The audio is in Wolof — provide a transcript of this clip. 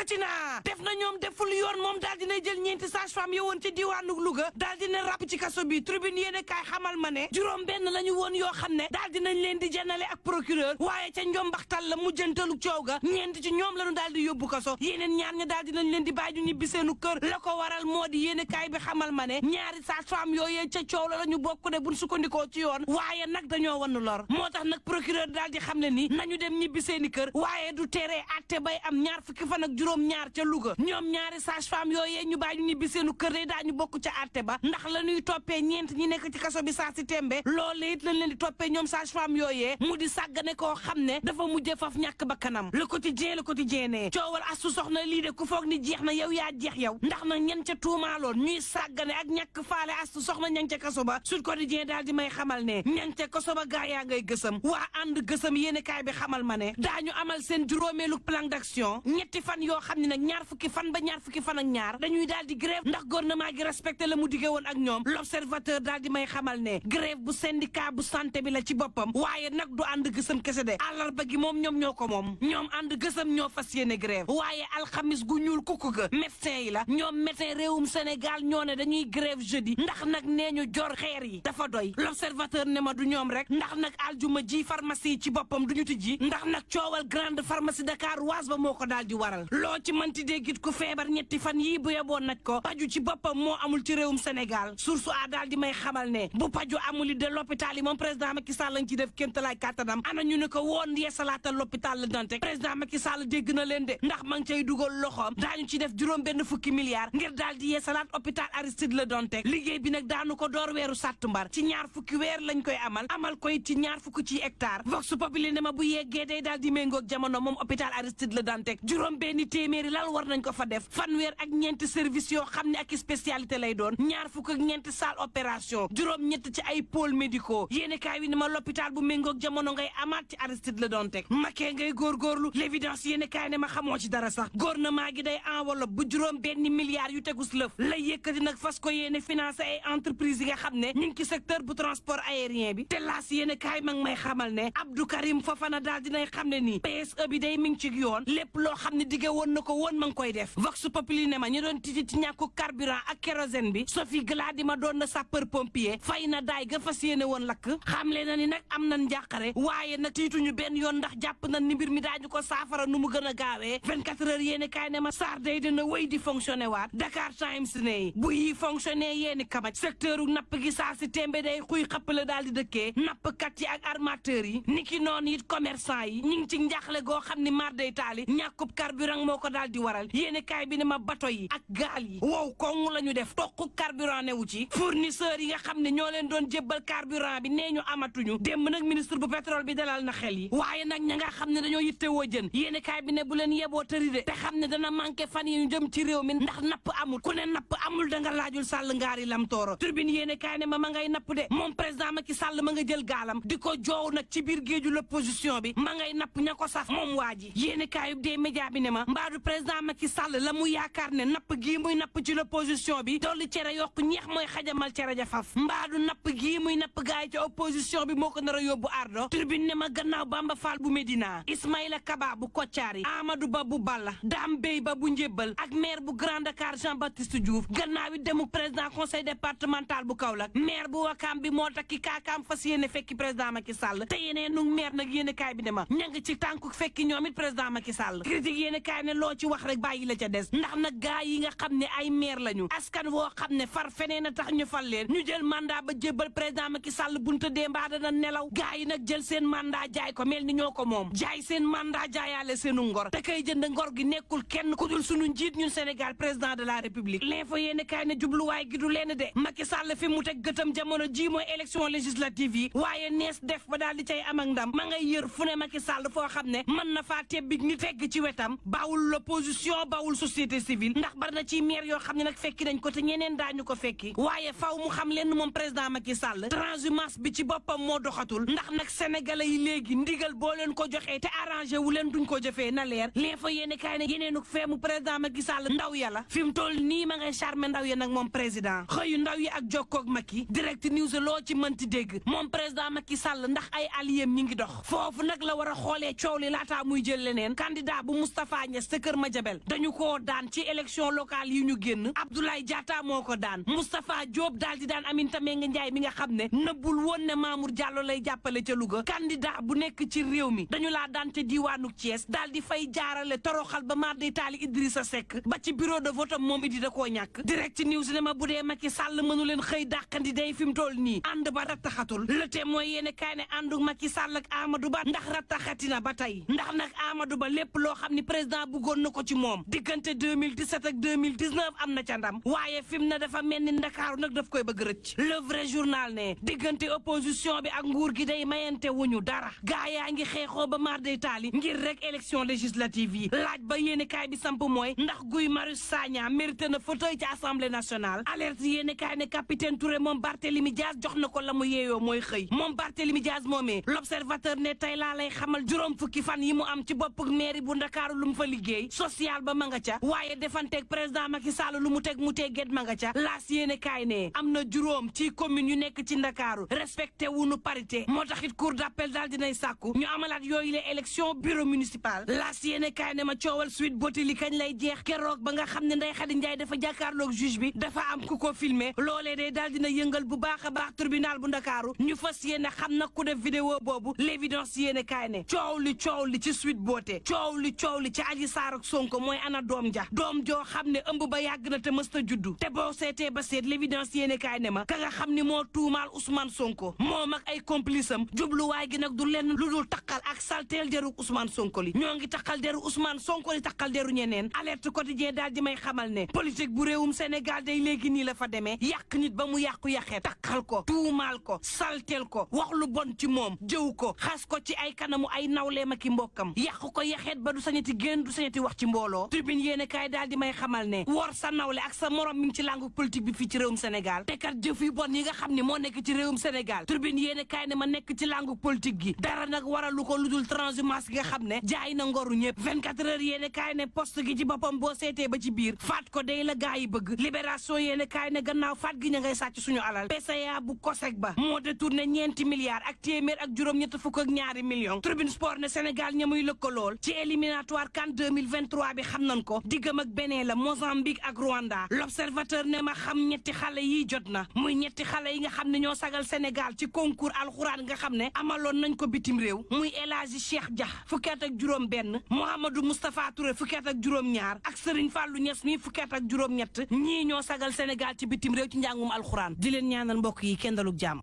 dikkati na def na ñoom deful yoon moom daal dina jël ñeenti sage-femme yo woon ci diwaanu Louga daal dina ràpp ci kaso bi tribune yéene kaay xamal ma ne juróom benn la ñu woon yoo xam ne daal dinañ leen di janale ak procureur waaye ca njombaxtal la mujjantalu coow ga ñeent ci ñoom lañu daal di yóbbu kaso yeneen ñaar ña daal dinañ leen di bàyyi ñu ñibbi seenu kër la ko waral moo di yéene kaay bi xamal ma ne ñaari sage-femme yooyee ca coow la ñu bokk de buñ sukkandikoo ci yoon waaye nag dañoo wan lor moo tax nag procureur daal di xam ne ni nañu dem ñibbi seeni kër waaye du tere atte bay am ñaar fukki fan ak juróom ñaar ca Louga ñoom ñaari sage-femme yooyee ñu bàyyi ñu ñibbi seenu kër de daañu bokk ca atte ba ndax la ñuy toppee ñeent ñi nekk ci kaso bi saa si tembe loolu it lañ leen di toppee ñoom sage-femme yooyee mu di sàggane koo xam ne dafa mujjee faf ñàkk bakkanam le quotidien ne coowal Astu Soxna lii de ku foog ni jeex na yow yaa jeex yow ndax nag ñen ca tuumaaloon ñuy sàggane ak ñàkk faale Astu Soxna ñang ca kaso ba Sud Quotidien daal di may xamal ne ñang ca kaso ba gaa yaa ngay gësam waa ànd gësam yéene kaay bi xamal ma ne daañu amal seen juróomeelu plan d'action ñetti fan yoo xam ne nag ñaar fukki fan ba ñaar fukki fan ak ñaar dañuy daal di grève ndax gouvernement gi respecté la mu diggee woon ak ñoom l'observateur daal di may xamal ne grève bu syndicat bu santé bi la ci boppam waaye nag du ànd gësam kese de àllarba gi moom ñoom ñoo ko moom ñoom ànd gësam ñoo fas yéene grève waaye alxamis gu ñuul kukku ga médecin yi la ñoom médecin réewum Sénégal ñoo ne dañuy grève jeudi ndax nag nee ñu jor xeer yi dafa doy l'observateur ne ma du ñoom rek ndax nag aljuma ji pharmacie yi ci boppam duñu tijji ndax nag coowal grande pharmacie Dakar waas ba moo ko daal di waral loo ci mënti déggit ku feebar ñetti fan yii bu yeboon naj ko paju ci boppam moo amul ci réewum Sénégal source a daal di may xamal ne bu paju amul de l'hôpital yi moom président Macky Sall lañ ci def kéemtalaay kàttanam ana ñu ne ko woon yeesalaatal l'hôpital la Dantec président Macky Sall dégg na leen de ndax ma ngi cay dugal loxoom daañu ci def juróom benn fukki milliards ngir daal di yeesalaat hôpital Aristide Le Dantec liggéey bi nag daanu ko door weeru sàttumbar ci ñaar fukki weer lañ koy amal koy ci ñaar fukki ci hectare Vox Populi ne ma bu yeggee day daal di méngoog jamono moom hôpital Aristide Le Dantec juróom benn téeméeri lal war nañ ko fa def fanweer ak ñeenti service yoo xam ne ak spécialité lay doon ñaar fukk ak ñeenti salle opération juróom ñett ci ay pôles médicaux yéeni kaay wi ne ma l'hôpital bu méngoog jamono ngay amaat ci Aristide Le Dantec makee ngay góorgóorlu l'évidence yéeni kaay ne ma xamoo ci dara sax gouvernement gi day enveloppe bu juróom benn milliards yu tegus lëf lay yëkkati nag fas ko yéene financé ay entreprise yi nga xam ne ñu ngi ci secteur bu transport aérien bi te laas yéene kaay ma ngi may xamal ne Abdou Karim Fofana daal dinay xam ne nii PSE bi day mi ngi ci yoon lépp loo xam ne dige woon na ko woon ma ngi koy def Vox Populi ne ma ñu doon titi ci ñàkku carburant ak kérosène bi Sophie Gladima doon na sapeur pompier fay na daay ga fas yéene woon lakk xamle na ni nag am nañ njàqare waaye nag tiituñu benn yoon ndax jàpp nañ ni mbir mi daañu ko saafara nu mu gën a gaawee 24 heures yéene kaay ne ma SAR day dina wéy di fonctionné waat Dakar Times ne bu yi fonctionné yéeni kamaj secteur u napp gi saa si tembe day xuy xappale daal di dëkkee nappkat yi ak armateurs yi niki noonu it commerçant yi ñi ngi ci njaxle goo xam ni mar day taali ñàkkub carburant moo ko daal di waral yéene kaay bi ne ma bato yi ak gaal yi wow koŋ la ñu def toq carburant newu ci fournisseurs yi nga xam ne ñoo leen doon jébbal carburant bi nee ñu amatuñu démb nag ministre bu pétrole bi dalal na xel yi waaye nag ña nga xam ne dañoo yittewoo jën yéene kaay bi ne bu leen yeboo tëri de te xam ne dana manqué fan yi ñu jëm ci réew mi ndax napp amul ku ne napp amul da nga laajul Sall ngaari lam tooro turbine yéene kaay ne ma ngay napp de moom président Macky Sall ma nga jël gaalam di ko joow nag ci biir géeju l'opposition bi ma ngay napp ña ko saf moom waa ji yéene kaayub dee média bi ne ma mbaadu président Macky Sall la mu yaakaar ne napp gii muy napp ci l'opposition bi dolli cere yokk ñeex mooy xajamal cere ja faf mbaadu napp gii muy napp gaay ci opposition bi moo ko nar a yóbbu ardo turbine ne ma gannaaw Bamba Fall bu Médina Ismaïla Kaba bu Koccaari Amadou Ba bu Balla Dame Bey Ba bu Njébbal ak maire bu Grand Dakar Jean-Baptiste Diouf gannaaw it demu président conseil départemental bu Kaolack maire bu Wakaam bi moo takki kaakaam fas yéene fekki président Macky Sall te yeneen nu maire nag yéene kaay bi ne ma ña ngi ci tànku fekki ñoom it président Macky Sall critique yéene kaay ne loo ci wax rek bàyyi la ca des ndax nag gaa yi nga xam ne ay maire lañu askan woo xam ne far feneen a tax ñu fal leen ñu jël mandat ba jébbal président Macky Sall bunta dee mbaa dana nelaw gaa yi nag jël seen mandat jaay ko mel ni ñoo ko moom jaay seen mandat jaayaale seenu ngor te kay jënd ngor gi nekkul kenn ku dul sunu njiit ñun Sénégal président de la République l'info yéene kaay ne jubluwaay gi du leen de Macky Sall fi mu teg gëtam jamono ji mooy élection législative yi waaye nees def ba daal di cay am ak ndam ma ngay yër fu ne Macky Sall foo xam ne mën na faa tebbig ni fegg ci wetam bawul l'opposition bawul société civile ndax bari na ci maire yoo xam ne nag fekki nañ ko te ñeneen daañu ko fekki waaye faw mu xam leen moom président Macky Sall transhumance bi ci boppam moo doxatul ndax nag sénégalais yi léegi ndigal boo leen ko joxee te arrangé wu leen duñ ko jëfee na leer l'info yéene kaay ne yeneenuk feemu président Macky Sall ndaw ya la fi mu toll nii ma ngay charmer ndaw ya nag moom président xëyu ndaw yi ak jokkoog Macky direct news loo ci mënti dégg moom président Macky Sall ndax ay alliés ñi ngi dox foofu nag la war a xoolee coow li laataa muy jël leneen candidat bu Moustapha Niass sa Kër Madiabel dañu koo daan ci élection locale yi ñu génn Abdoulaye Diatta moo ko daan Moustapha Diop daal di daan Aminata Mbengue Ndiaye mi nga xam ne nëbbul woon ne Mamour Diallo lay jàppale ca Louga candidat bu nekk ci réew mi dañu laa daan ca diiwaanu Thiès daal di fay jaarale toroxal ba mar day taali Idrissa Seck ba ci bureau de vote moom Idi da koo ñàkk direct news ne ma bu dee Macky Sall mënu leen xëy dàqandi day fi mu toll nii ànd ba rattaxatul le témoin yéene kaay ne àndu Macky Sall ak Amadou Ba ndax rattaxatina ba tey ndax nag Amadou Ba lépp loo xam ni président bëggoon na ko ci moom diggante 2017 ak 2019 am na ca ndam waaye fi mu ne dafa mel ni Ndakaaru nag daf koy bëgg rëcc le vrai journal ne diggante opposition bi ak nguur gi day mayante wuñu dara gaa yaa ngi xeexoo ba mar day taali ngir rek élection législative yi laaj ba yéene kaay bi samp mooy ndax Guy Marius Sagna mérité na fauteuil ci assemblée nationale alerte yéene kaay ne capitaine Touré moom Barthélémy Diaz jox na ko la mu yeeyoo mooy xëy moom Barthélémy Diaz moomee l'observateur ne tey laa lay xamal juróom fukki fan yi mu am ci bopp mairie bu Ndakaaru lu mu fa liggéey social ba ma nga ca waaye defanteeg président Macky Sall lu mu teg mu tegget ma nga ca laas yéene kaay ne am na juróom ci commune yu nekk ci Ndakaaru respecté wuñu parité moo tax it cour d'appel daal dinay sàkku ñu amalaat yooyu les élections bureau municipal laas yéene kaay ne ma coowal Sweet Beauté li kañ lay jeex keroog ba nga xam ne Ndeye Khady Ndiaye dafa jàkkaarloog juge bi dafa am ku ko filmé loolee day daal dina yëngal bu baax a baax tribunal bu Ndakaaru ñu fas yéene xam na ku def vidéo boobu l'évidence yéene kaay ne coow li ci Sweet Beauté coow li ci Adji Sarr ak Sonko mooy ana doom ja doom joo xam ne ëmb ba yàgg na te mësta juddu te boo seetee ba seet l'évidence yéene kaay ne ma ka nga xam ni moo tuumaal Ousmane Sonko moom ak ay complice am jubluwaay gi nag du lenn lu dul takkal ak salteel deru Ousmane Sonko li ñoo ngi takkal deru Ousmane Sonko li takkal deru ñeneen alerte quotidien daal di may xamal ne politique bu réewum Sénégal day léegi nii la fa demee yàq nit ba mu yàqu-yàqee takkal ko tuumaal ko salteel ko wax lu bon ci moom jëw ko xas ko ci ay kanamu ay nawleem ak i mbokkam yàq ko yaxeet ba du sañati génn du sañati wax ci mbooloo tribune yéene kaay daal di may xamal ne wor sa nawle ak sa morom mi ngi ci langue politique bi fii ci réewum Sénégal te kat jëf yu bon yi nga xam ne moo nekk ci réewum Sénégal tribune yéene kaay ne ma nekk ci langue politique gi dara nag waralu ko lu dul transhumance gi nga xam ne jaay na ngoru ñëpp 24 heures yéene kaay ne poste gi ci boppam boo seetee ba ci biir faat ko day la gaa yi bëgg libération yéene kaay ne gannaaw faat gi ña ngay sàcc suñu alal PCA bu COSEC ba moo détourné ñeenti milliards ak téeméer ak juróom-ñett fukk ak ñaari millions tribune sport ne Sénégal ñamuy lëkkalool ci éliminatoire CAN 2023 bi xam nañ ko diggam ak Bénin la Mozambique ak Rwanda l'observateur ne ma xam ñetti xale yi jot na muy ñetti xale yi nga xam ne ñoo sagal Sénégal ci concours alxuraan nga xam ne amaloon nañ ko bitim réew muy El Hadji Cheikh Dia fukki at ak juróom benn Mouhamadou Moustapha Touré fukki at ak juróom ñaar ak Serigne Fallou Niass mi fukki at ak juróom ñett ñii ñoo sagal Sénégal ci bitim réew ci njàngum alxuraan di leen ñaanal mbokk yi kenn daluk jàmm